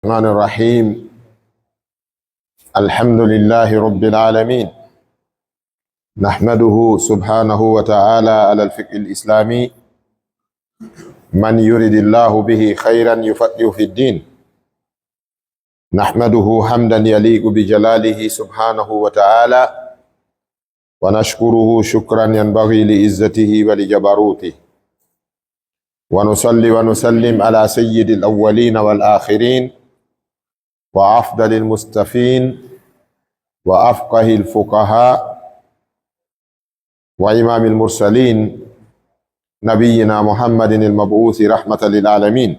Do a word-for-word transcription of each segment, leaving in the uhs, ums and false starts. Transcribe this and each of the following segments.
الرحمن الرحيم. الحمد لله رب العالمين. نحمده سبحانه وتعالى على الفقه الإسلامي. من يرد الله به خيرا يفقهه في الدين. نحمده حمدا يليق بجلاله سبحانه وتعالى، ونشكره شكرا ينبغي لعزته ولجبروته، ونصلي ونسلم على سيد الأولين والآخرين، وأفضل المصطفين، وأفقه الفقهاء، وإمام المرسلين، نبينا محمد المبعوث رحمة للعالمين،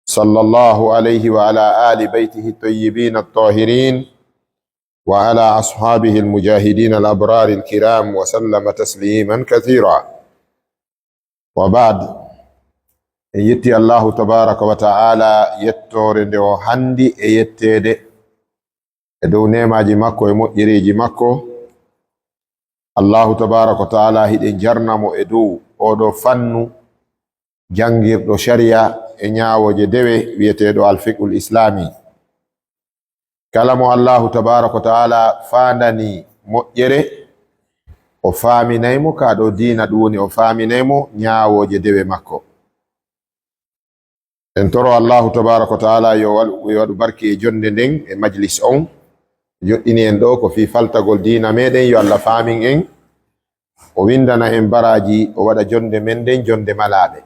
صلى الله عليه وعلى آل بيته الطيبين الطاهرين، وعلى أصحابه المجاهدين الأبرار الكرام، وسلم تسليما كثيرا. وبعد، en yetti Allahu tabaraka wa ta'ala yettoore nde o handi e yetteede e dow neemaaji makko e moƴƴereeji makko. Allahu tabaraka wa ta'ala, hiɗen jarna mo e dow oɗo fannu janngirɗo sharia e ñaawooje dewe wi'eteeɗo alfiqhul islami. Kala mo Allahu tabaraka wa ta'ala faandani moƴƴere, o faaminay mo ka ɗo diina, ɗum woni o faaminay mo ñaawooje dewe makko. En toro Allahu tabaraka wa ta'ala yo waɗu, yo waɗu barki e jonde nden e majlis on. Joɗɗini en ɗo ko fii faltagol diina meɗen, yo Allah faamin en. O windana en baraaji, o waɗa jonde men nden jonde malaaɓe.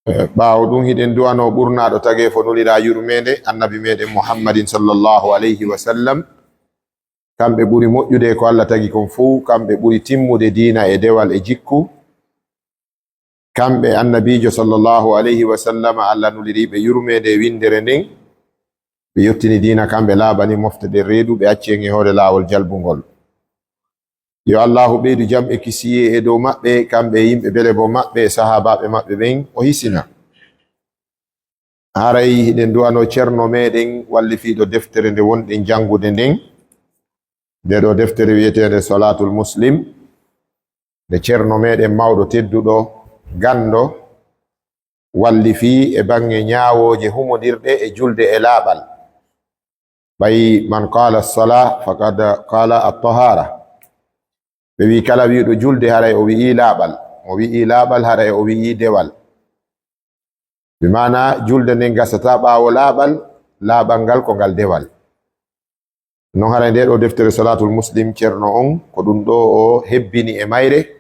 Eh, ɓaawo ɗum, hiɗen du'ano ɓurnaaɗo tageefo, nulira yurmeende, annabi meɗen Muhammadin sallallahu alayhi wa sallam. Kamɓe ɓuri moƴƴude ko Allah tagi kon fuu, kamɓe ɓuri timmude diina e dewal e jikku. Kamɓe annabiijo sallallahu alayhi wa sallam, Allah nuliri ɓe yurmeende e winndere nden. Ɓe yottini diina, kamɓe laaɓani mofte ɗen reedu, ɓe acci en e hoore laawol jalbungol. Yo Allahu ɓeydu jam e kisiyee e dow maɓɓe, kamɓe e yimɓe bele bo maɓɓe e sahaabaaɓe maɓɓe ɓen, o hisina. Haray hiɗen du'ano Cerno meɗen wallifiiɗo deftere nde wonɗen janngude nden. Nde ɗo deftere wi'eteende Salaatul Muslim, nde Cerno meɗen mawɗo tedduɗo, ganndo, wallifii e baŋŋe ñaawooje humondirɗe e julde e laaɓal. Ɓay man qaala as-salaa faqad qaala at-tahaara. Ɓe wi'i kala wi'uɗo julde haray o wi'i laaɓal. Mo wi'i laaɓal haray o wi'i dewal. Bi maana julde nden gasata ɓaawo laaɓal, laaɓal ngal ko ngal dewal. Non haray nde ɗo deftere Salaatul Muslim, Cerno on, ko ɗum ɗo o hebbini e mayre.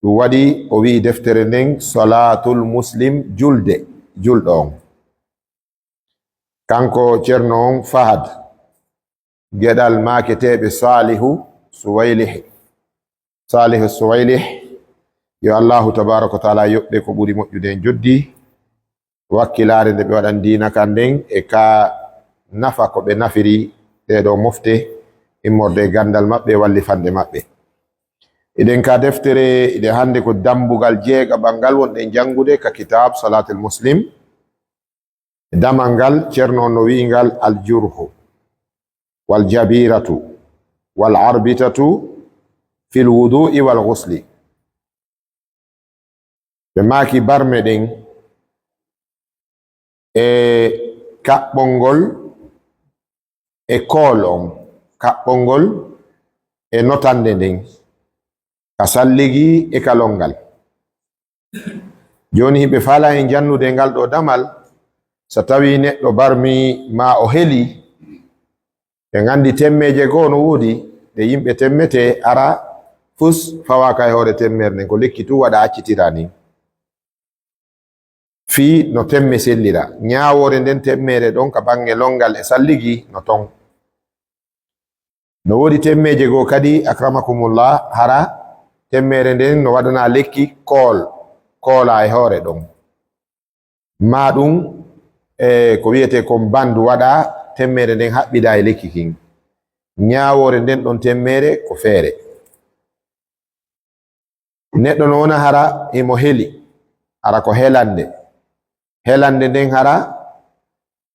Ɗum waɗi o wi'i deftere nden Salaatul Muslim, julde julɗo on. Kanko Cerno on Fahad, geɗal maaketeeɓe Saalihu Suwaylih. Saalihu Suwaylih, yo Allahu tabaaraka wa taala yoɓ ɓe ko ɓuri moƴƴude en joddi, wakkilaare nde ɓe waɗan diina kan nden, e ka nafa ko ɓe nafiri ɗee ɗoo mofte, immorde e ganndal maɓɓe, wallifannde maɓɓe. Eɗen ka deftere, eɗen hannde ko dambugal jeegaɓal ngal wonɗen janngude ka kitaab Salaatul Muslim. Damal ngal, Cerno on no wi'i ngal al-jurhu, wal-jabiratu, wal-arbitatu fil wudu'i wal ghusli. Ɓe maaki barme ɗen e kaɓɓol ngol e kool on, kaɓɓol ngol e notannde nden, ka salligi e ka lonngal. Jooni, hiɓe faalaa en jannude ngal ɗoo damal, so tawii neɗɗo barmii maa o helii, en anndi temmeeje goo no woodi, ɗe yimɓe temmetee, ara fus fawaaka e hoore temmeere nden, ko lekki tun waɗaa accitiraa nin. Fii no temme sellira. Ñaawoore nden temmeere ɗon ka baŋŋe lonngal e salligi no ton. No woodi temmeeje goo kadi, akramakumullah, hara temmeere nden no waɗanaa lekki kool, koolaa e hoore ɗon. Maa ɗum, e ko wi'etee kon bandu waɗaa, temmeere nden haɓɓidaa e lekki kin. Ñaawoore nden ɗon temmeere ko feere. Neɗɗo no wona hara himo heli, hara ko helande. Helande nden hara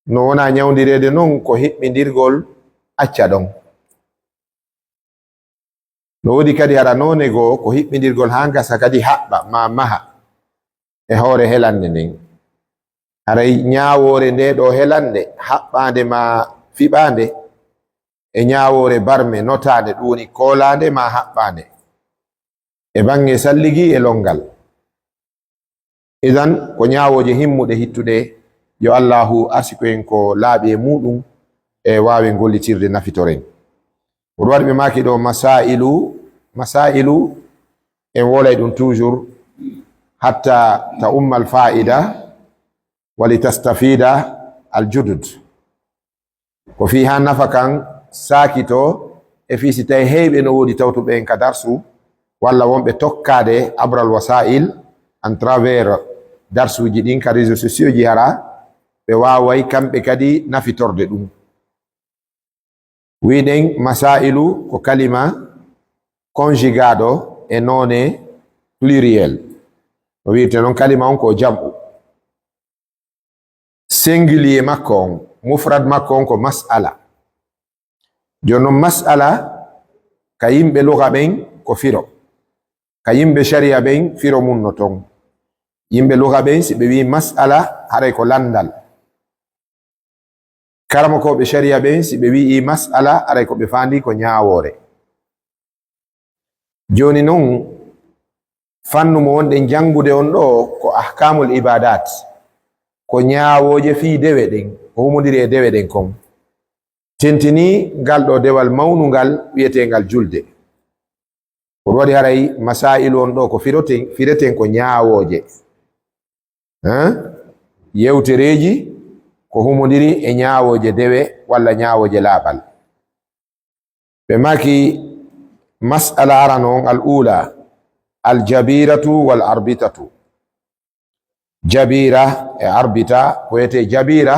no wona ñawndireede non ko hiɓɓindirgol acca ɗon. No woodi kadi hara noone goo ko hiɓɓindirgol haa ngasa kadi haɓɓa maa maha e hoore helande nden. Haray ñaawoore nde ɗo helande, haɓɓaande ma fiɓaande, e ñaawoore barme notaande, ɗum woni koolaande ma haɓɓaande, e baŋŋe salligi e lonngal. Idan, ko ñaawooje himmuɗe hittuɗe, yo Allaahu arsiko en ko laaɓi e muuɗum, e waawen gollitirde nafitoren. Ko ɗum waɗi ɓe maaki ɗo masailu, masailu, en wolay ɗum toujours, hatta ta ummal faida, wali tastafida al judud. Ko fii haa nafa kan saakito, e fii si tawi heyɓe no woodi tawtuɓe en ka darsu, walla wonɓe tokkaade abral wasail, en travers darsuuji ɗin ka réseaux sociaux ji, hara ɓe waaway kamɓe kadi nafitorde ɗum. Wiɗen masailu ko kalima conjugaaɗo e noone pluriel. No wi'irte noon kalima on ko jam'u. Singulier makko on, mufrad makko on ko mas'ala. Jooni noon mas'ala ka yimɓe luga ɓen ko firo. Ka yimɓe sharia ɓen firo mun no ton. Yimɓe luga ɓen si ɓe wi'i mas'ala haray ko lanndal. Karamokooɓe sharia ɓen si ɓe wi'i mas'ala haray ko ɓe faandi ko ñaawoore. Jooni noon, fannu mo wonɗen janngude on ɗo ko ahkamul ibadat, ko ñaawooje fii dewe ɗen, ko humondiri e dewe ɗen kon. Tentinii ngal ɗo dewal mawnungal wi'eteengal julde. Ko ɗum waɗi haray masailu on ɗo ko firoten, fireten ko ñaawooje. Hein? Yewtereeji ko humondiri e ñaawooje dewe walla ñaawooje laaɓal. Ɓe maaki mas'ala arano on, al ula, al jabiratu wal arbitatu. Jabira e arbita, ko wiyetee jabira,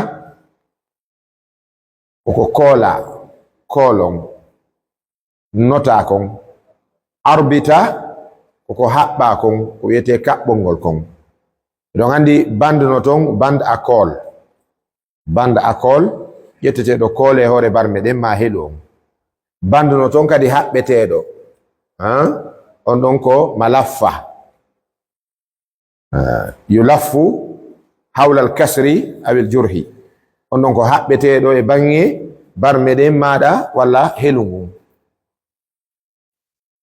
ko ko koola, koolon, nota kon. Arbita, ko ko haɓɓa kon, ko wiyetee kaɓɓongol kon. Eɗon anndi band no ton, band à colle. Band à colle, ƴetteteeɗo koole e hoore barme ɗen maa helu on. Band no ton kadi haɓɓeteeɗo. Han? On ɗon ko malaffa. Ah, yulaffu hawlal kasri awil jurhi. On ɗon ko haɓɓeteeɗo e baŋŋe barme ɗen maaɗa walla helu ngun.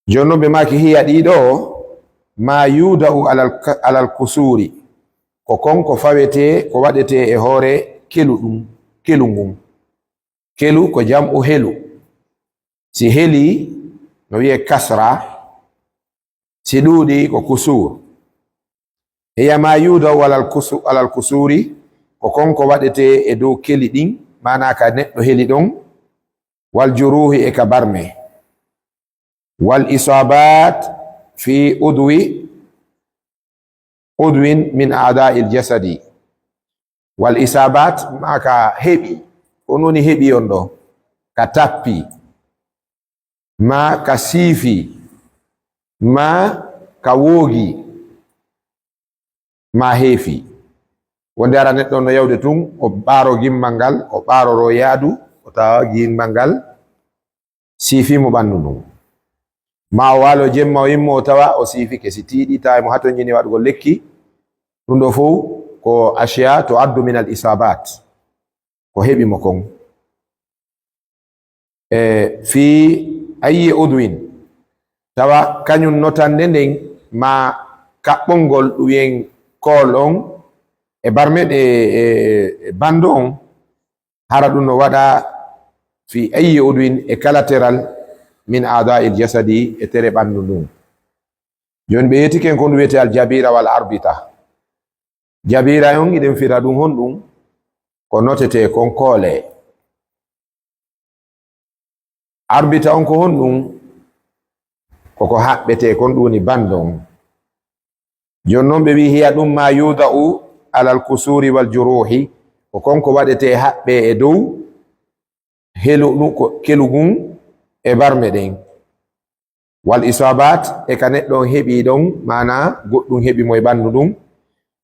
Jooni non ɓe maaki hiya ɗiɗo, ma yuda'u alal ka-, alal kusuri. Ko kon ko fawetee, ko waɗetee e hoore kelu ɗum, kelu ngun. Kelu ko jam'u helu. Si heli, no wi'ee kasra. Si ɗuuɗi, ko kusur. Hiya ma yuda'u alal kusu-, alal kusuri, ko kon ko waɗetee e dow keli ɗin, maanaa ka neɗɗo heli ɗon, wal juruhi e ka barme. Wal isabat fi udwi, udwin min a'da'il jasadi. Wal isabat, maa ka heɓi, ko non woni heɓi on ɗo, ka tappi, maa ka siifi, maa ka woogi, maa heefi. Wonde hara neɗɗo no yawde tun, o ɓaaro gimmal ngal, o ɓaaroro yaadu, o tawa gimmal ngal siifii mo ɓanndu ndun. Maa o waalo jemma o immo o tawa o siifike, si tiiɗi tawa mo hatonjini waɗugol lekki. Ɗum ɗo fow ko ashiya to addu min al isabat. Ko heɓi mo kon. E fii ayyi udwin, tawa kañum notande nden ma kaɓɓongol ɗum wi'en kool on e barme ɗe, e, e banndu on, hara ɗum no waɗa fii ayyi udwin e kala teral min a'da'il jasadi e tere ɓanndu ndun. Jooni ɓe yettiken ko ɗum wiyetee al jabira wal arbita. Jabira on, iɗen fira ɗum honɗum? Ko notetee kon koole. Arbita on ko honɗum? Ko ko haɓɓetee kon, ɗum woni banndu on. Jooni non ɓe wi'i hiya ɗum ma yuda'u alal kusuri wal juruhi, ko kon ko waɗetee haɓɓee e dow helu, ɗum ko kelu ngun e barme ɗen. Wal isabat, e ka neɗɗo on heɓi ɗon, maanaa goɗɗum heɓi mo e ɓanndu ndun,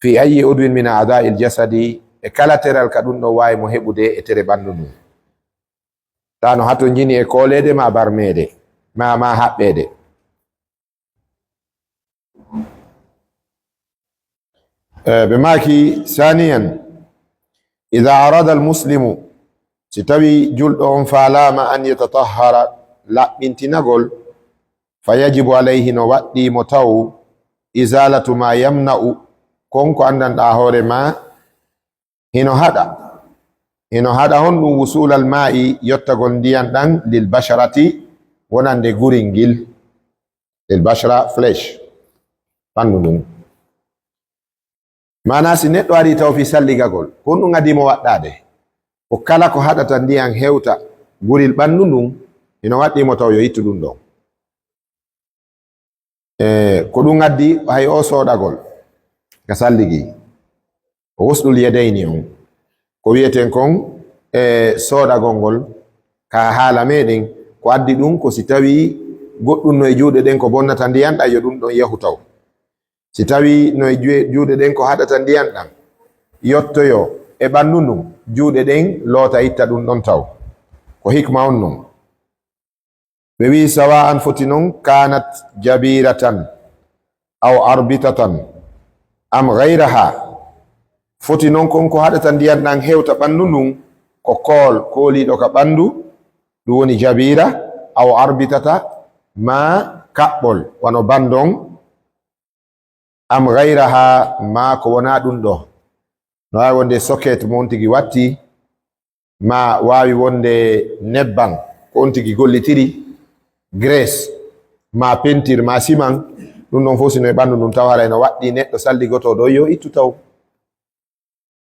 fi ayyi udwin min a'da'il jasadi, e kala teral ka ɗum ɗon waawi mo heɓude e tere ɓanndu ndun. Taa no hatonjini e kooleede maa barmeede, maa, maa haɓɓeede. Eh, ɓe maaki, saniyan, Ida arada almuslimu, si tawi julɗo on faalaama an yatatahhara, laɓɓintinagol, fa yajibu alayhi, no waɗɗii mo taw, izalatu ma yamna'u, kon ko anndanɗaa hoore ma, hino haɗa. Hino haɗa honɗum? Wusulal ma'i, yottagol ndiyan ɗan, lil basharati, wonande gurel ngel, lil bashara, flesh, ɓanndu ndun. Maanaa, si neɗɗo arii taw fii salligagol, ko honɗum adii mo waɗɗaade? Ko kala ko haɗata ndiyan hewta gurel ɓanndu ndun, hino waɗɗii mo taw yo ittu ɗum ɗon. E, ko ɗum addi hay o soodagol ka salligi. O wusɗul yedayni on. Ko wi'eten kon, e, soodagol ngol, ka haala meɗen, ko addi ɗum ko si tawi goɗɗum no e juuɗe ɗen ko bonnata ndiyan ɗan, yo ɗum ɗon yahu taw. Si tawi no e juuɗe, juuɗe ɗen ko haɗata ndiyan ɗan yottoyo e ɓanndu ndun, juuɗe ɗen loota itta ɗum ɗon taw. Ko hikma on non. Ɓe wi'i, sawa'an, foti non, kanat jabiratan aw arbitatan am ghayraha. Foti non kon ko haɗata ndiyan ɗan hewta ɓanndu ndun, ko kool kooliiɗo ka ɓanndu, ɗum woni jabira, aw arbitata, maa kaɓɓol, wano bandon, am ghayraha, maa ko wonaa ɗum ɗo. No waawi wonde socket mo on tigi watti, maa waawi wonde nebban ko on tigi gollitiri, graisse, maa peinture, maa siman, ɗum ɗon fof si no e ɓanndu ndun taw haray no waɗɗii neɗɗo salligotooɗo yo ittu taw.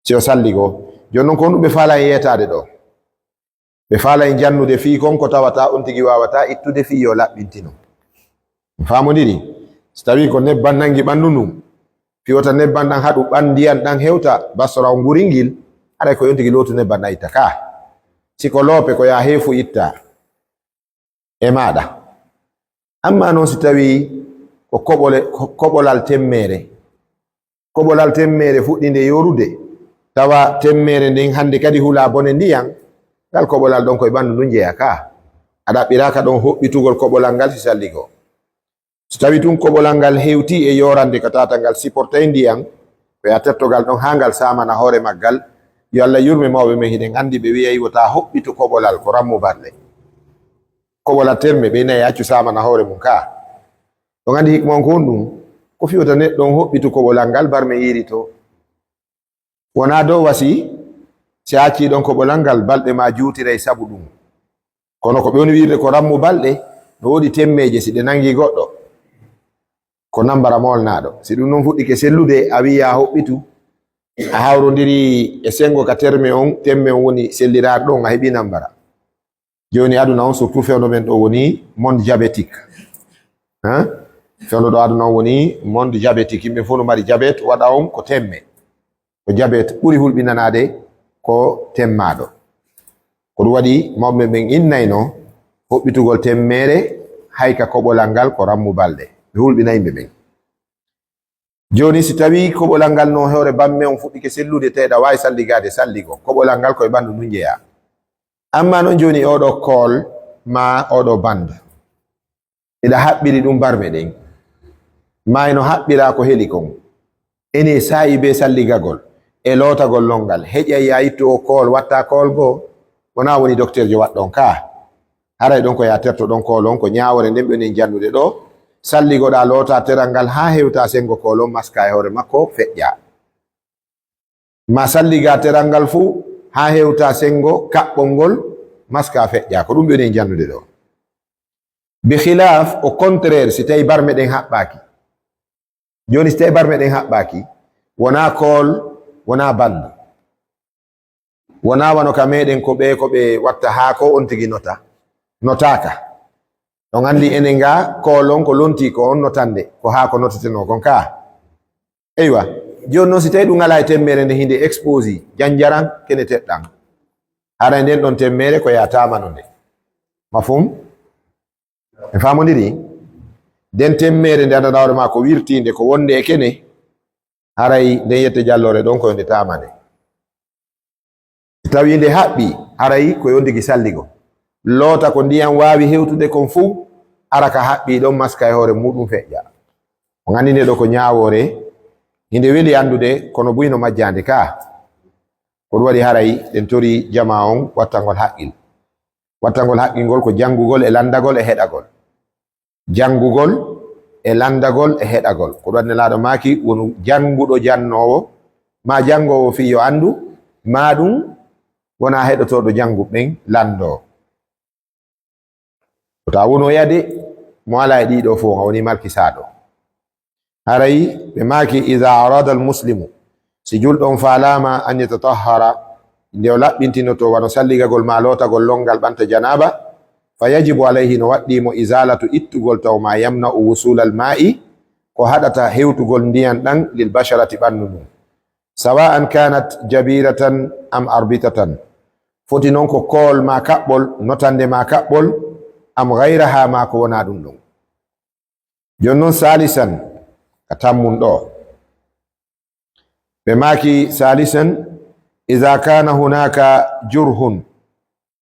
Si o salligo. Jooni non ko honɗum ɓe faalaa en yeetaade ɗo? Ɓe faalaa en jannude fii kon ko tawata on tigi waawataa ittude fii yo laɓɓintino. Faamondiri? Si tawii ko nebban nangi ɓanndu ndun, fii wota nebban ɗan haɗu ɓan-, ndiyan ɗan hewta basora on gurel ngel, haray ko yo on tigi lootu nebban ɗan itta ka. Si ko loope, ko yaa heefu itta e maaɗa. Ammaa non si tawii ko koɓole-, ko-, koɓolal temmeere, koɓolal temmeere fuɗɗii nde yorude, tawa temmeere nden hannde kadi hulaa bone ndiyan, ngal koɓolal ɗon ko e ɓanndu ndun jeyaa ka. A ɗaɓɓiraaka ɗon hoɓɓitugol koɓolal ngal si salligo. Si tawii tun koɓolal ngal hewtii e yorande ka tata ngal supportay ndiyan, ko yaa tettogal ɗon haa ngal saamana hoore maggal, yo Alla yurme mawɓe men, hiɗen anndi ɓe wi'ay wota hoɓɓitu koɓolal, ko rammu balɗe. Koɓolal temme, ɓe nay accu saamana hoore mun ka. On anndi hikma on ko honɗum? Ko fii wota neɗɗo on hoɓɓitu koɓolal ngal, barme yiiri to. Wonaa dow wasi, si a accii ɗon koɓolal ngal, balɗe maa juutiray sabu ɗum. Kono ko ɓe woni wi'irde ko rammu balɗe, no woodi temmeeje, si ɗe nangii goɗɗo, ko nambara moolnaaɗo. Si ɗum ɗon fuɗɗike sellude, a wi'aa hoɓɓitu, a hawrondiri e senngo ka terme on, temme on woni selliraare ɗon, a heɓii nambara. Jooni aduna on, surtout fewndo men ɗo woni monde diabétique. Hein? Fewndo ɗo aduna on woni monde diabétique. Yimɓe fof no mari diabète, waɗa on ko temme. Ko diabète ɓuri hulɓinanaade ko temmaaɗo. Ko ɗum waɗi mawɓe men innayno hoɓɓitugol temmeere hay ka koɓolal ngal ko rammu balɗe. Ɓe hulɓina yimɓe ɓen. Jooni, si tawii koɓolal ngal no hoore bamme on fuɗɗike sellude, tawi ɗa waawi salligaade, salligo. Koɓolal ngal ko e ɓanndu ndun jeyaa. Ammaa non jooni, oɗo kool maa oɗo band, iɗa haɓɓiri ɗum barme ɗen, maa ino haɓɓiraa ko heli kon. Ene saa'i bee salligagol e lootagol lonngal, heƴay yaa ittu o kool, watta kool goo, wonaa woni dokteerjo waɗɗon kaa. Haray ɗon ko yaa terto ɗon kool on, ko ñaawoore nden ɓe enen jannude ɗoo. Salligoɗaa, lootaa teral ngal haa hewta senngo kool on, maskaa e hoore makko, feƴƴaa. Maa salligaa teral ngal fuu haa hewta senngo kaɓɓol ngol, maskaa, feƴƴaa. Ko ɗum ɓe enen jannude ɗoo. Bi khilaaf, au contraire, si tawii barme ɗen haɓɓaaki. Jooni, si tawii barme ɗen haɓɓaaki, wonaa kool, wonaa band. Wonaa wano ka meɗen ko ɓe, ko ɓe watta haako on tigi nota. Notaaka. On anndi enen ga kool on ko lontii ko on notande, ko haako notetenoo kon kaa. Eywa, jooni non si tawii ɗum alaa e temmeere nde hinde exposi, janjaran kene teɗɗan. Haray nden ɗon temmeere ko yaa taamano nde. Mafhum? En faamondiri? Nden temmeere nde anndanɗaa hoore maa ko wirtiinde, ko wonde e kene, haray nden yette jalloore ɗon ko yo nde taamane. Si tawii nde haɓɓii, haray ko yo ndigi salligo. Loota ko ndiyan waawi hewtude kon fuu, ara ka haɓɓii ɗon, maska e hoore muuɗum feƴƴa. On anndi nde ɗoo ko ñaawoore, hinde weli anndude, kono buy no majjaande kaa. Ko ɗum waɗi haray ɗen tori jamaa on wattangol haqqil. Wattangol haqqil ngol ko janngugol e lanndagol e heɗagol. Janngugol e lanndagol e heɗagol. Ko ɗum waɗi Nelaaɗo maaki, wonu jannguɗo jannoowo, maa janngoowo fii yo anndu, maa ɗum wonaa heɗotooɗo jannguɓe ɓen lanndoo. Ko taa wonoo yade mo alaa e ɗii ɗoo fow, a wonii malkisaaɗo. Haray ɓe maaki, "Iza arada al muslimu," si julɗo on faalaama, "an yatatahhara," nde o laɓɓintinoto wano salligagol maa lootagol lonngal ɓanta janaaba, "fa yajibu alayhi," no waɗɗii mo, "izalatu," ittugol, taw ma yamna'u wusulal ma'i, ko haɗata hewtugol ndiyan ɗan, "lil basharati," ɓannu ndun. "Sawa'an kanat jabiratan am arbitatan," foti non ko kool maa kaɓɓol, notannde maa kaɓɓol, "am ghayraha," maa ko wonaa ɗum ɗon. Jooni non, salisan, ka tammun ɗoo. Ɓe maaki, salisan, "Iza kana hunaka jurhun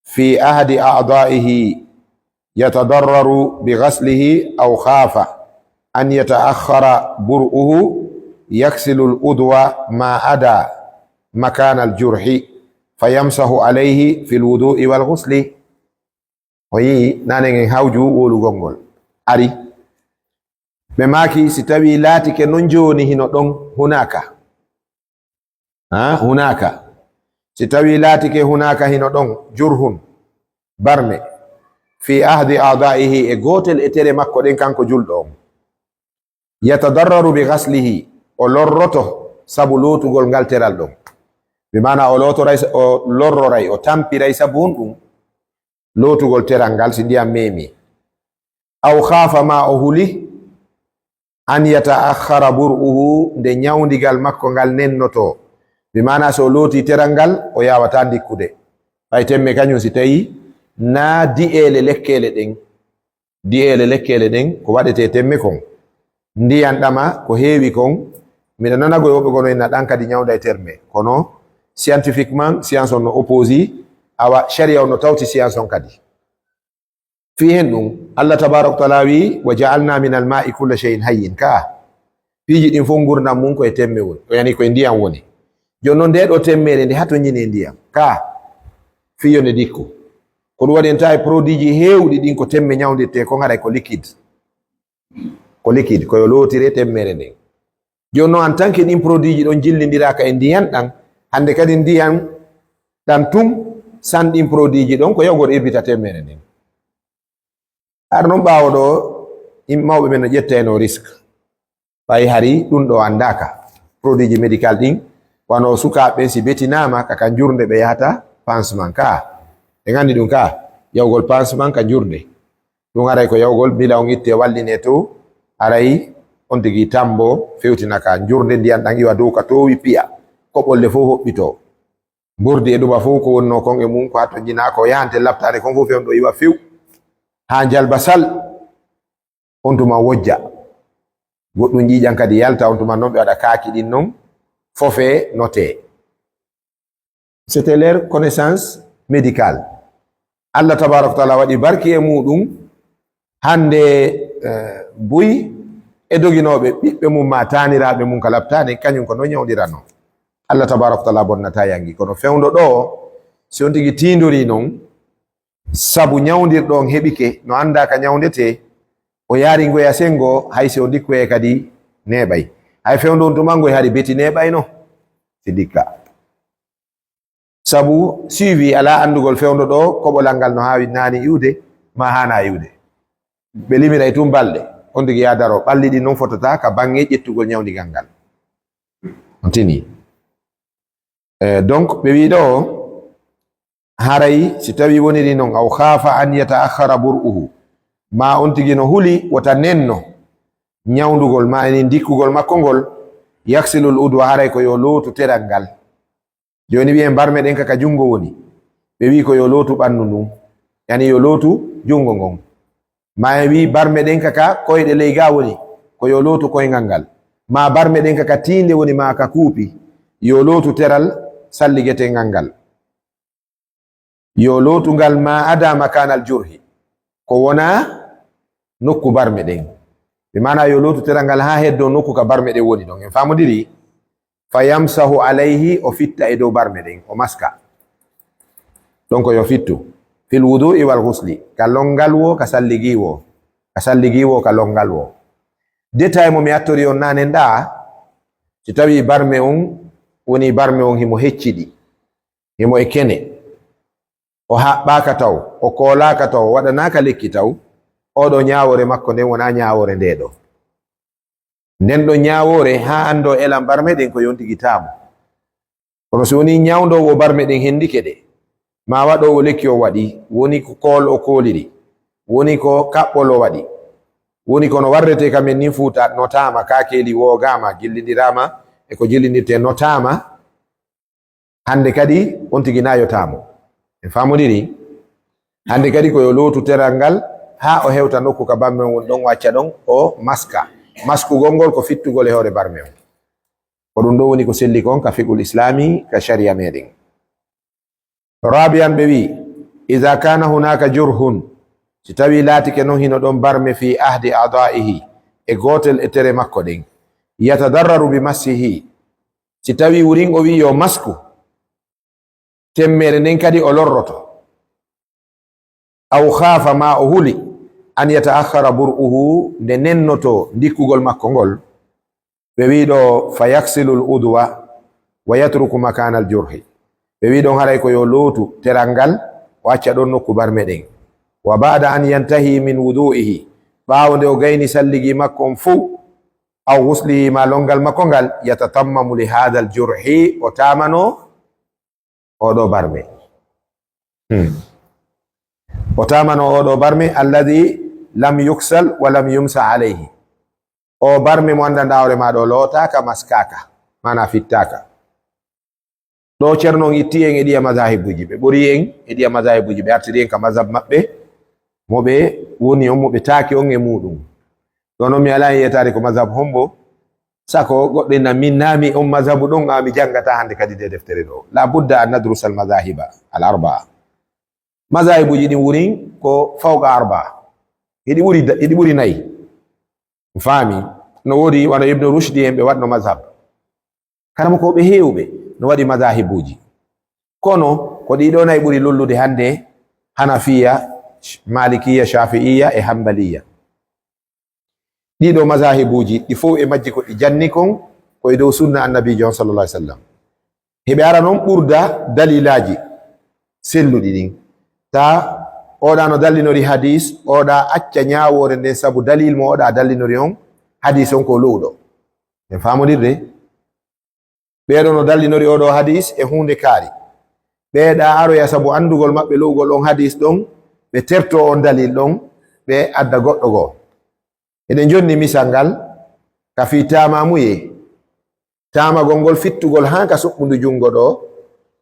fi ahadi a'da'ihi yatadarraru bi ghaslihi aw khafa an yata'akhkhara bur'uhu, yaghsilu al-udwa ma ada makana al-jurhi, fa yamsahu alayhi fi al-wudu'i wal ghusli." O yi'i naane ngen hawju wowlugol ngol ari. Ɓe maaki, si tawii laatike non jooni hino ɗon hunaka. Ha, hunaka. Si tawii laatike hunaka hino ɗon jurhun, barme, fi ahdi a'da'ihi, e gootel e tere makko ɗen kanko julɗo on. Yatadarraru bi ghaslihi, o lorroto sabu lootugol ngal teral ɗon. Bi maana o lootoray, o lorroray, o tampiray sabu honɗum? Lootugol teral ngal si ndiyan meemi. Aw khafa, ma o huli, an yata'akhkhara bur'uhu, nde ñawndigal makko ngal nennoto. Bi maana so o looti teral ngal, o yaawataa ndikkude. Ɓay temme kañum si tawii naa di'eele lekkeele ɗen. Di'eele lekkeele ɗen ko waɗetee temme kon. Ndiyan ɗama ko heewi kon, miɗa nana goy woɓɓe gono inna ɗan kadi ñawnday terme. Kono scientifiquement, science on no opposé, awa sharia on no tawti science on kadi. Fii hen ɗum, Allah tabaaraka wa taala wi, "Wa ja'alna minal ma'i kulla shay'in hayyin." Ka piiji ɗin fof ngurndan mun ko e temme woni, o yani ko e ndiyan woni. Jooni non, nde ɗo temmeere nde hatonjini e ndiyan, ka fii yo nde dikku. Ko ɗum waɗi en tawi produit ji heewɗi ɗin ko temme ñawndirte, ko haray ko liquide. Ko liquide, ko yo lootire temmeere nden. Jooni non, en tant que ɗin produit ji ɗon jillindiraaka e ndiyan ɗan, hannde kadi ndiyan ɗan tun, san ɗin produit ji ɗon, ko yawgol irbita temmeere nden. Har non ɓaawo ɗo, yimɓe mawɓe ɓen no ƴettayno risque. Ɓay hari ɗum ɗo anndaaka. Produit ji médical ɗin, wano sukaaɓe ɓen si betinaama ka, ka njurnde ɓe yahata pansement ka. En anndi ɗum ka, yawgol pansement ka njurnde. Ɗum haray ko yawgol bila on itte walline to, haray on tigi tambo fewtina ka njurnde ndiyan ɗan iwa dow ka toowi piya. Koɓolle fof hoɓɓito. Mbordi e ɗuma fof ko wonnoo kon e mum, ko hatto jinaa ko yahante laptaade kon fof fewndo iwa few. Haa njalba sal, on tuma wojja. Goɗɗum ƴiiƴan kadi yalta, on tuma non ɓe waɗa kaaki ɗin non, fofee, notee. C'était leur connaissance médicale. Allah tabaaraka wa taala waɗi barki e muɗum. Hannde, eh, buy e doginooɓe ɓiɓɓe mum maa taaniraaɓe mum ka laptaani, kañum ko non ñawdiranoo. Allah tabaaraka wa taala bonnataa yangi. Kono fewndo ɗo, si on tigi tiindorii non, sabu ñawndirɗo on heɓike, no anndaa ka ñawndetee, o yaari ngoya senngo, hay si o ndikkoyee kadi neeɓay. Hay fewndo on tuma ngoy hari beti neeɓayno, si ndikka. Sabu suivi alaa anndugol fewndo ɗo, koɓolal ngal no haawi naani iwde, maa haanaa iwde. Ɓe limiray tun balɗe, on tigi yaa daroo. Ɓalli ɗin non fotata ka baŋŋe ƴettugol ñawndigal ngal. On tini. Eh, donc, ɓe wii ɗo, haray si tawii woniri non, aw khaafa an yata'akhkhara bur'uhu, maa on tigi no huli wota nenno ñawndugol, maa enen ndikkugol makko ngol, yaghsilul udwa, haray ko yo lootu teral ngal. Jooni wi'en barme ɗen ka, ka junngo woni. Ɓe wi'i ko yo lootu ɓanndu ndun. Yani yo lootu junngo ngon. Maa en wi'i barme ɗen ka, ka koyɗe ley gaa woni. Ko yo lootu koyngal ngal. Maa barme ɗen ka, ka tiinde woni, maa ka kuupi. Yo lootu teral salligetengal ngal. Yo lootu ngal maa ada makaanal jurhi. Ko wonaa nokku barme ɗen. Bi maanaa yo lootu teral ngal haa heddoo nokku ka barme ɗen woni ɗon. En faamodiri? Fa yamsahu alayhi, o fitta e dow barme ɗen, o maska. Ɗon ko yo fittu. Fil wudu'i wal ghusli, ka longal wo, ka salligi wo, ka salligi wo, ka longal wo. Détail mo mi attori on nanen ɗa, si tawi barme on, woni barme on himo hecciɗi, himo e kene, o haɓɓaaka taw, o koolaaka taw, o waɗanaaka lekki taw, oɗo ñaawoore makko nden wona ñaawoore nde ɗo. Nden ɗo ñaawoore, haa anndo elan barme ɗen ko yontigi taamu. Kono so woni ñawndoowo barme ɗen hendike ɗe, ma waɗoowo lekki o waɗi, woni ko kool o kooliri, woni ko kaɓɓol o waɗi, woni ko no warretee ka men nin Fuuta, notaama, kaakeeli woogaama, jillindiraama e ko jillindirtee, notaama, hannde kadi on tigi na yotaamo. En faamodiri? Hannde kadi ko yo lootu teral ngal haa o hewta nokku ka barme on woni ɗon, o acca ɗon, o maska. Maskugol ngol ko fittugol e hoore barme on. Ko ɗum ɗo woni ko selli kon ka fiqhul islami, ka sharia meɗen. Rabi'an, ɓe wi, "Iza kana hunaka jurhun," si tawi laatike non hino ɗon barme, "fi ahdi a'da'ihi," e gootel e tere makko ɗen, "yatadarraru bi massihi," si tawi wurin o wi yo masku, temmere nden kadi o lorroto. Aw khafa, ma o huli, an yata'akhkhara bur'uhu, nde nennoto ndikkugol makko ngol. Ɓe wi ɗo, "Fa yaghsilul udwa wa yatruku makanal jurhi." Ɓe wi ɗon haray ko yo lootu teral ngal, o acca ɗon nokku barme ɗen. "Wa ba'da an yantahi min wudu'ihi," ɓaawo nde o gayni salligi makko on fow, "aw ghuslihi," ma longal makko ngal, "yatatammamu li hadhal jurhi," o taamano oɗo barme. Hmm. O taamano oɗo barme, "alladhi lam yuksal wa lam yumsa alayhi." O barme mo anndanɗa hoore ma ɗo lootaaka, maskaaka, mana fittaaka. Ɗo Ceerno on itti en e ɗiya mazahibuji, ɓe ɓori en e ɗiya mazahibuji, ɓe artiri en ka mazhab maɓɓe, mo ɓe woni on, mo ɓe taaki on e muɗum. Ɗo non mi alaa e yeetaade ko mazhab hombo, sako goɗɗo ina min naami on mazhabu ɗon, a mi janngata hannde kadi nde deftere ɗo. La budda an nadrusa al mazahiba al arbaa. Mazahibuji ɗin wurin ko fawqa arbaa. Hiɗi ɓuri da-, hiɗi ɓuri nayi. Faami? No woodi wano Ibnu Rushdi en ɓe waɗno mazhab. Karamokooɓe heewɓe no waɗi mazahibuji. Kono ko ɗiɗo nayi ɓuri lollude hannde, Hanafiya, Malikiya, Shafi'iya e Hanbaliya. Ɗiɗo mazahibuji, ɗi fow e majji ko ɗi janni kon, ko e dow sunna Annabiijo on sallallahu alaihi wasallam. Heɓe ara non ɓurda dalilaaji selluɗi ɗin. Ta oɗa no dallinori hadis, oɗa acca ñaawoore nden sabu dalil mo oɗa dallinori on, hadis on ko lowɗo. En faamondirde? Ɓeeɗo no dallinori oɗo hadis e huunde kaari. Ɓeeɗa aroya sabu anndugol maɓɓe lo'ugol on hadis ɗon, ɓe terto on dalil ɗon, ɓe adda goɗɗo goo. Eɗen jonni misal ngal ka fii taamamuyee. Taamagol ngol fittugol haa ka suɓɓundu junngo ɗo,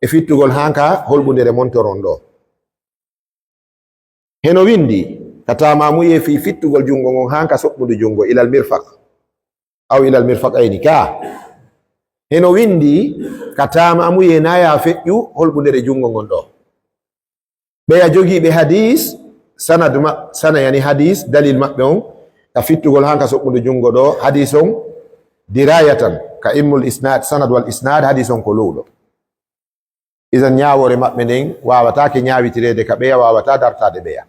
e fittugol haa ka holɓundere montoron ɗo. Heno windi ka taamamuyee fii fittugol junngo ngon haa ka suɓɓundu junngo, ilal mirfaq, aw ilal mirfaqayni ka. Heno windi ka taamamuyee na ya feƴƴu holɓundere junngo ngon ɗo. Ɓeya jogiiɓe hadis, sanad ma-, sana yani hadis, dalil maɓɓe on, ka fittugol haa ka suɓɓundu junngo ɗo, hadis on, dirayatan, ka ilmul isnad, sanad wal isnad, hadis on ko lowɗo. Idan ñaawoore maɓɓe nden waawataake ñaawitireede ka ɓeya, waawataa dartaade ɓeya.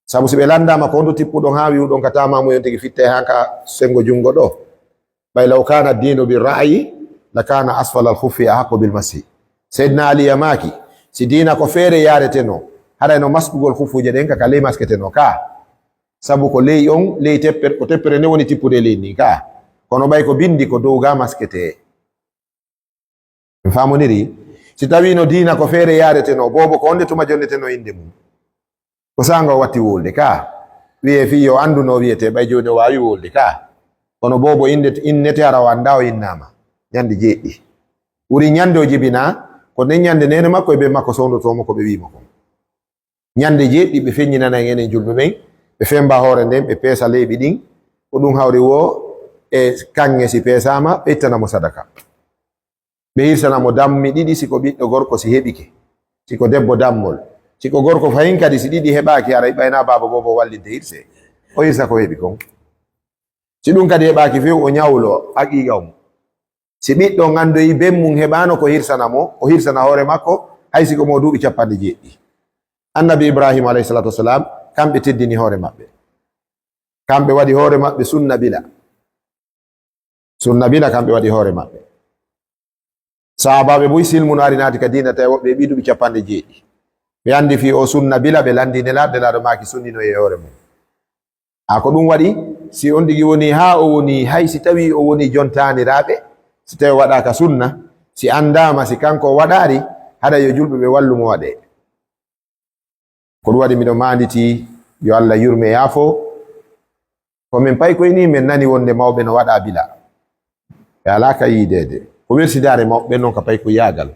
Sabu si ɓe lanndaama ko honto tippuɗon haa wi'uɗon ka taamamuyen tigi fittay haa ka senngo junngo ɗo. Ɓay law kana dinu bi ra'yi la kana asfal al khuffi ahaqqu bil masi. Seydina Ali yamaki, si diina ko feere yaareteno, haray no maskugol khuffuuje ɗen ka, ka ley masketeno ka. Sabu ko ley on, ley teppere, ko teppere nde woni tippude ley ni ka. Kono ɓay ko bindi ko dow ga maskete. En faamondirii? Si tawii no diina ko feere yaareteno, boobo ko honde tuma jonneteno innde mum? Ko saanga o watti wowlude ka. Wiyee fii yo anndu no wiyetee, ɓay jooni o waawi wowlude ka. Kono boobo innde, innete hara o anndaa o innaama. Ñande jeeɗiɗi. Ɓuri ñande o jibinaa, ko nden ñande neene makko e ben makko sowndotoo mo ko ɓe wi'i mo kon. Ñande jeeɗiɗi ɓe feññinana en enen julɓe ɓen, ɓe femba hoore nden, ɓe peesa leeɓi ɗin, ko ɗum hawri woo e kaŋŋe si peesaama, ɓe ittana mo sadaka. Ɓe hirsana mo dammi ɗiɗi si ko ɓiɗɗo gorko si heɓike, si ko debbo dammol. Si ko gorko fahin kadi si ɗiɗi heɓaaki, haray ɓay na baaba boobo wallinte hirse, o hirsa ko heɓi kon. Si ɗum kadi heɓaaki few, o ñawlo aqiiqa on. Si ɓiɗɗo on anndoyi ben mum heɓaano ko hirsana mo, o hirsana hoore makko, hay si ko mo duuɓi capanɗe jeeɗiɗi. Annabi Ibrahima alayhi salatu wassalam, kamɓe teddini hoore maɓɓe. Kamɓe waɗi hoore maɓɓe sunna bila. Sunna bila kamɓe waɗi hoore maɓɓe. Sahaabaaɓe buy silmu no ari naati ka diina tawi woɓɓe e ɓii duuɓi capanɗe jeeɗiɗi. Ɓe anndi fii o sunna bila ɓe lanndi Nelaaɗo, Nelaaɗo maaki sunnino e hoore mum. A ko ɗum waɗi, si on tigi woni haa o woni, hay si tawi o woni jon taaniraaɓe, si tawi o waɗaaka sunna, si anndaama, si kanko o waɗaari, haɗa yo julɓe ɓe wallu mo waɗee. Ko ɗum waɗi miɗo maanditi yo Allah yurme yaafo. Ko min paykoy ni min nani wonde mawɓe no waɗa bila. Ɓe alaa ka yiideede. Ko welsidaare mawɓe ɓen non ka paykoy yaagal.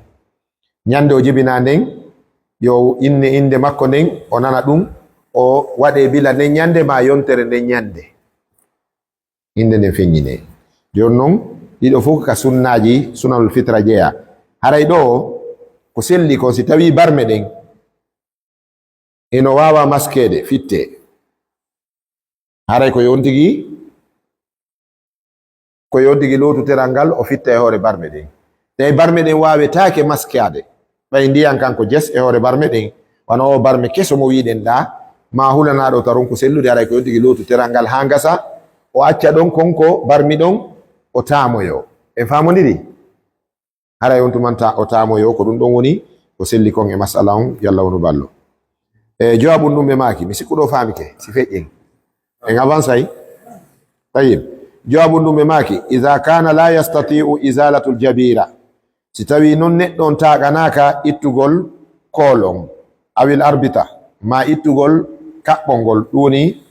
Ñande o jibinaa nden, yo inne innde makko nden, o nana ɗum, o waɗee bila nden ñande maa yontere nden ñande. Innde nden feññinee. Jooni non, ɗiɗo fof ka sunnaaji, sunanul fitra jeyaa. Haray ɗoo, ko selli kon si tawii barme ɗen, ino waawa maskeede, fittee. Haray ko yo on tigi, ko yo on tigi lootu teral ngal, o fitta e hoore barme ɗen. Tawi barme ɗen waawetaake maskaade. Ɓay ndiyan kan ko jes e hoore barme ɗen, wano oo barme keso mo wiiɗen ɗaa, maa hulanaaɗo taron ko sellude, haray ko yo on tigi lootu teral ngal haa ngasa, o acca ɗon kon ko barmi ɗon, o taamoyoo. En faamondiri? Haray on tumanta o taamoyoo, ko ɗum ɗon woni ko selli kon e masala on, yalla wonu ballo. E jowaabu ɗum ɓe maaki, mi sikku ɗo faamike, si feƴƴen. En avansay? Tayyib. Jowaabu ɗum ɓe maaki, iza kana la yastati'u izalatul jabira. Si tawi non neɗɗo on taaƙanaaka ittugol koolon, awil arbita, ma ittugol kaɓɓol ngol, ɗum woni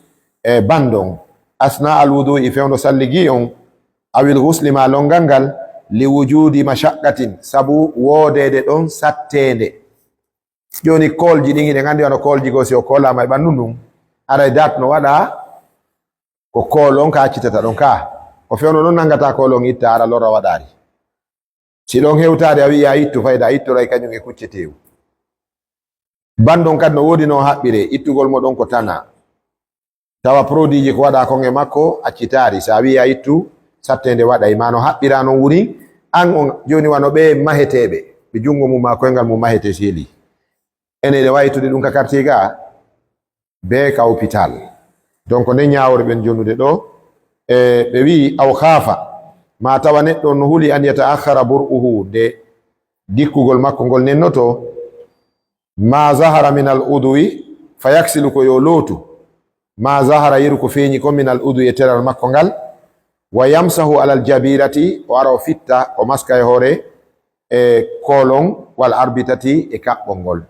e bandon, asna al wudu'i, fewndo salligi on, awil ghusli, ma longal ngal, li wujudi mashaqqatin, sabu woodeede ɗon satteende. Jooni koolji ɗin, hiɗen anndi wano koolji goo, si o koolaama e ɓanndu ndun, aray dat no waɗa ko koolon ka accitata ɗon ka. Ko fewndo non nanngata koolon itta, ara lora waɗaari. Si ɗon hewtaade a wi'i a ittu, fayda a ittoray kañum e kucce teewu. Bandon kadi no woodi no haɓɓiree, ittugol mo ɗon ko tana. Tawa produit ji ko waɗa kon e makko accitaari, si a wi'i a ittu, satteende waɗay, ma no haɓɓiraa non wuri, an on jooni wano ɓee maheteeɓe, ɓe junngo mum maa koyngal mum mahetee seeli. Enen eɗen waawi ittude ɗum ka quartier ga, bee ka hôpital. Donc, nden ñaawoore ɓen jonnude ɗoo, e ɓe wi'i, aw khaafa, ma tawa neɗɗo on no huli an yata'akhkhara bur'uhu, nde dikkugol makko ngol nennoto, ma zahara min al udwi, fa yaksilu, ko yo lootu, ma zahara, yeru ko feeñi kon, min al udwi, e teral makko ngal, wa yamsahu alal jabirati, o ara o fitta, o maska e hoore, e koolon, wal arbitati, e kaɓɓol ngol.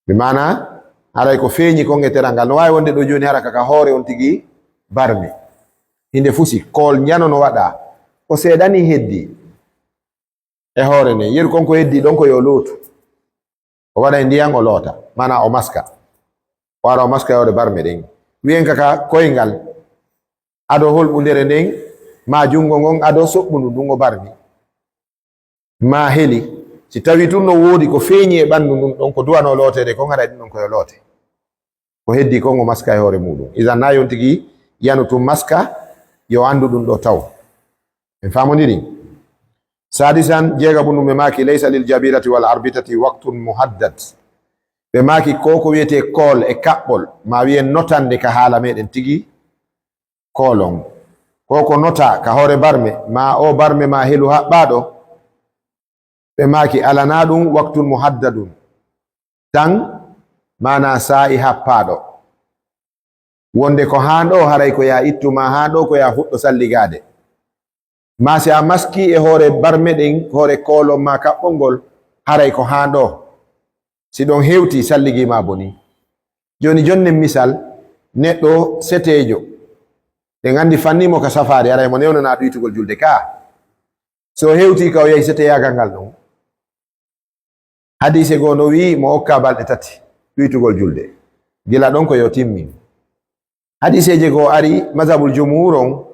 Bi maana, haray ko feeñi kon e teral ngal. No waawi wonde ɗoo jooni hara ka, ka hoore on tigi barme. Hinde fusi, kool njano no waɗa. Ko seeɗa ni heddi e hoore nden. Yeru kon ko heddi ɗon ko yo lootu. O waɗa e ndiyan o loota. Maana o maska. O ara o maska e hoore barme ɗen. Wi'en ka, ka koyngal. Ado holɓundere nden, ma junngo ngon, ado soɓɓundu ndun o barmi. Ma heli, si tawi tun no woodi ko feeñi e ɓanndu ndun ɗon, ko duwanoo looteede kon, haray ɗum ɗon ko yo loote. Ko heddi kon o maska e hoore muuɗum. Idan na yon tigi yanu tun maska, yo anndu ɗum ɗoo taw. En faamondiri? Sadisan, jeegaɓun ɗum ɓe maaki, laysa lil jabirati wal arbitati waqtun muhaddad. Ɓe maaki ko ko wiyetee kool e kaɓɓol, ma wiyen notande ka haala meɗen tigi, koolon. Ko ko notaa ka hoore barme, ma o barme ma helu haɓɓaaɗo, ɓe maaki alanaa ɗum waqtun muhaddadun, tan maanaa saa'i happaaɗo. Wonde ko haa ɗoo haray ko yaa ittu, ma haa ɗoo ko yaa fuɗɗo salligaade. Ma si a maskii e hoore barme ɗen, hoore koolon ma kaɓɓol ngol, haray ko haa ɗoo. Si ɗon hewtii, salligii ma bonii. Jooni, jonnen misal, neɗɗo seteejo. Ɗen anndi fannii mo ka safaari, haray mo newnanaa ɗuytugol julde ka. So hewtii ka o yahi seteyaagal ngal ɗon. Hadiise goo no wi'i mo okkaa balɗe tati ɗuytugol julde. Gila ɗon ko yo timmin. Hadiiseeje goo ari, mazhabul jumhur on,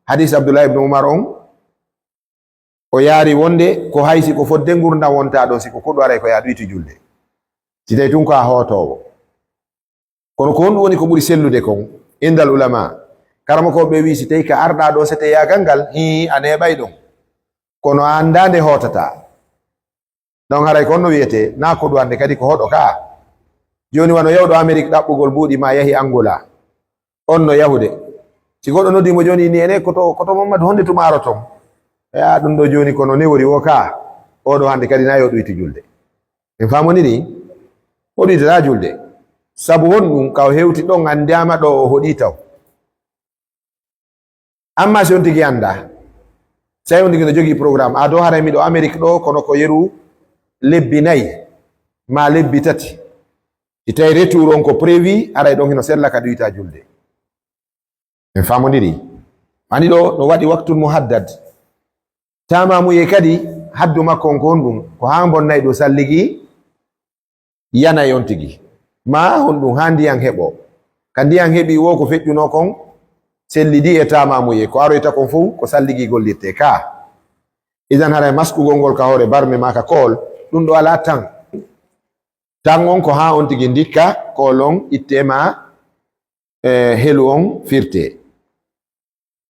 hadiis Abdullah ibn Umar on, o yaari wonde ko hay si ko fodde ngurndan wontaa ɗon, si ko koɗu haray ko yaa ɗuytu julde. Si tawi tun ko a hootoowo. Kono ko honɗum woni ko ɓuri sellude kon? Indal ulama, karamokooɓe ɓe wi'i si tawi ka arɗaa ɗoo seteyaagal ngal, hii, a neeɓay ɗon. kono a anndaa nde hootata. Ɗon haray ko on no wiyetee, naa ko ɗum annde kadi ko hoɗo kaa. Jooni wano yahuɗo Amerik ɗaɓɓugol buuɗi maa yahi Angola. On no yahude. Si goɗɗo noddi mo jooni, inni ene, "Koto, koto Mammadu, honde tuma aroton?" E, a, ɗum ɗo jooni kono newori wo kaa. Oɗo hannde kadi na yo ɗuytu julde. En faamondiri? O ɗuytata julde. Sabu honɗum ka o hewti ɗon anndaama ɗo o hoɗi taw. Amma si on tigi anndaa, si on tigi no jogii programme, a do haray miɗo Amerik ɗo, kono ko yeru lebbi nayi, maa lebbi tati. Si tawi retour on ko prévu, aray ɗon hino sella ka ɗuyta julde. En faamondiri? Ani ɗo no waɗi waqtun muhaddad. Taamamuye kadi, haddu makko on ko honɗum? Ko haa bonnay ɗo salligi yanay on tigi. Maa honɗum haa ndiyan heɓo. Ka ndiyan heɓi wo ko feƴƴuno kon, sellidi e taamamuye. Ko aroyta kon fow, ko salligi gollirte. Ka. Idan haray maskugol ngol ka hoore barme maa ka kool, ɗum ɗo alaa tan. Tan on ko haa on tigi ndikka kool on itte maa, e, helu on firte.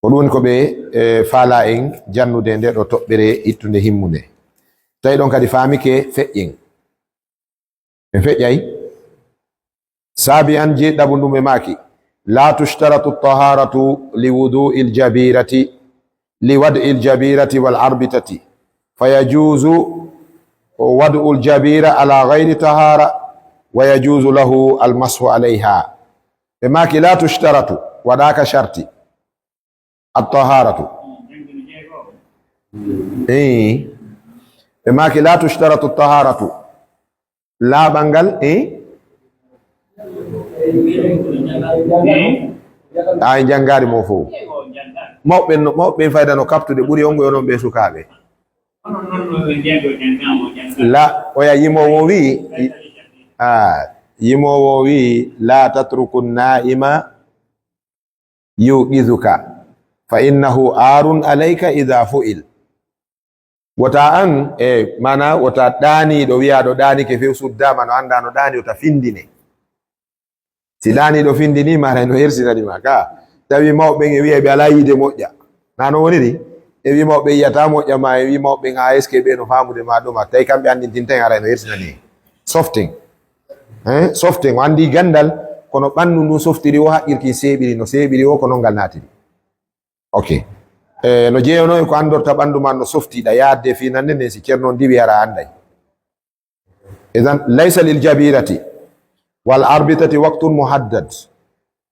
Ko ɗum woni ko ɓe, e, faalaa en jannude nde ɗo toɓɓere ittunde himmunde. Tawi ɗon kadi faamike feƴƴen. En feƴƴay? Saabi an jeeɗiɗaɓu ɗum ɓe maaki, "La tushtaratu taharatu li wudu'il jabirati, li wad'il jabirati wal arbitati. Fa yajuzu wad'ul jabira ala ghayri tahara, wa yajuzu lahu al mashu alayha." Ɓe maaki, "La tushtaratu," waɗaaka sharti. At-taharatu. Ii. Ɓe maaki, "La tushtaratu at-taharatu." Laaɓal ngal, ii? Ay, janngaari mo fow. Mawɓe no, mawɓe fayda no kaɓtude ɓuri on, yo non ɓe sukaaɓe. La, oya yimoowo wi, a, yimoowo wi, "La tatruku naima yuqizuka, fa innahu arun alayka idha fu'il." Wota an, e, mana, wota ɗaaniiɗo wi'aaɗo ɗaanike few suddaama no anndaa no ɗaani, wota findine. Si ɗaaniiɗo findini, mara no hersinani ma ka. Tawi mawɓe ɓen e wi'a ɓe alaa yiide moƴƴa. Na no woniri? E wi mawɓe yi'ata moƴƴa ma, e wi mawɓe ɓen A S K ɓe no faamude ma ɗuma. Tawi kamɓe anndintinta en, aray no hersinani en. Soften. Hein? Soften. O anndi ganndal, kono ɓanndu ndu softiri o haqqil kin seeɓiri, no seeɓiri o, ko non ngal naatiri. Ok. E, no jeeyono e ko anndorta ɓanndu ma no softiɗa, yaadde fii nande nden si ceerno on diwi hara annday. Idan, laysa lil jabirati wal arbitati waqtun muhaddad.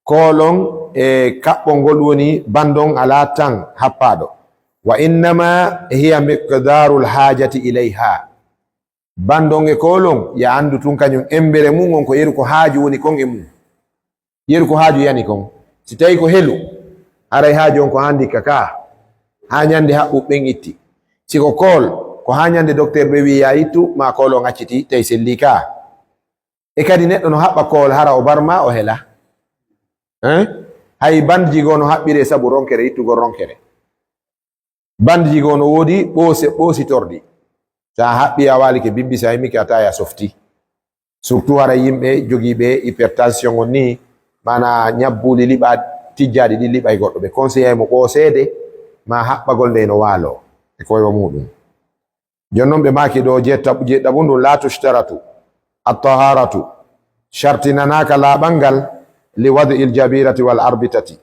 Koolon e kaɓɓol ngol woni bandon alaa tan happaaɗo. Wa innama hiya miqdarul haajati ilayha. Bandon e koolon, ya anndu tun kañum embere mum on ko yeru ko haaju woni kon e mum. Yeru ko haaju yani kon. Si tawi ko helu, haray haaju on ko haa ndikka ka, haa ñande haɓɓuɓe ɓen itti. Si ko kool, ko haa ñande dokteer ɓe wi'i ya ittu, maa kool on acciti, tawi selli ka. E kadi neɗɗo no haɓɓa kool hara o barma o hela. Hein? Hay bandji goo no haɓɓiree sabu ronkere, ittugol ronkere. Bandji goo no woodi ɓoose-, ɓoositorɗi. So a haɓɓi a waalike bimbi, so a himmike a tawi a softi. Surtout hara yimɓe jogiiɓe hypertension on ni, maanaa ñabbuuli liɓa, tijjaaɗi ɗi liɓay goɗɗo. Ɓe conseillay mo ɓooseede maa haɓɓagol nde no waaloo e koywa muuɗum. Jooni non ɓe maaki ɗo jeeɗiɗaɓu, jeeɗiɗaɓu ndun, "La tushtaratu at-taharatu." Shartinanaaka laaɓal ngal, "li wad'il jabirati wal arbitati."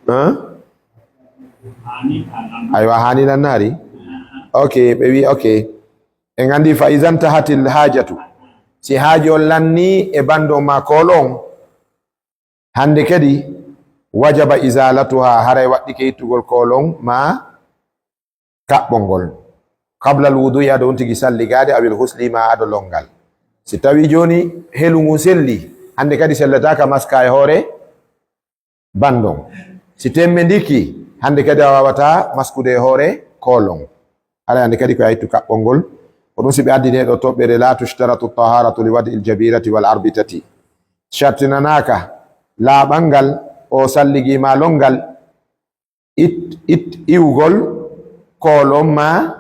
Hein? Aywa, hani lan naari? Ok, ɓe wi, ok. En anndi fa iza ntahatil haajatu. Si haaju on lanni e banndo maa kool on, hannde kadi, wajaba izalatuha, haray waɗɗike ittugol kool on maa kaɓɓol ngol. Qablal wudu'i, ado on tigi salligaade, awil husli, maa ado lonngal. Si tawi jooni helu ngun selli, hannde kadi sellataaka maska e hoore banndon. Si temmbe ndikki, hannde kadi a waawataa maskude e hoore kool on. Haray hannde kadi ko a ittu kaɓɓol ngol. Ko ɗum si ɓe addinee ɗo toɓɓere, "La tushtaratu taharatu li wad'il jabirati wal arbitati." Shartinanaaka laaɓal ngal, o salligi maa lonngal, it-, it-, iwgol kool on maa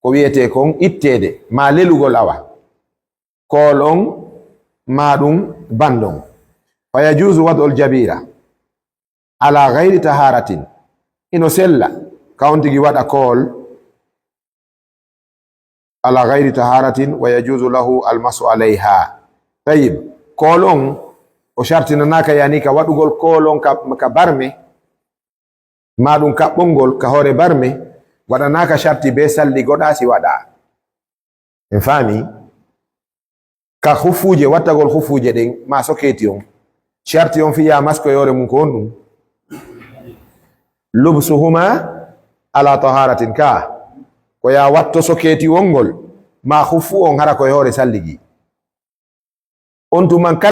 ko wiyetee kon itteede, maa lelugol awa. Kool on maa ɗum banndon. Fa yajuuzu wad'ul jabira ala gayri taharatin. Ino sella ka on tigi waɗa kool ala gayri taharatin wa yajuzu lahu almasu alayha. Tayib, kool on o shartinanaaka, yani ka waɗugol kool on ka, ka barme, ma ɗum kaɓɓongol ka hoore barme, waɗanaaka sharti be salli goɗa si waɗa. En faami? Ka hufuuje, wattagol hufuuje ɗen, ma sokeeti on. Sharti on fiya masko e hoore mum ko honɗum? Lubsuhuma ala taharatin ka. Ko ya watto sokeeti wongol, ma hufu on hara ko e hoore salligi. On tuman kala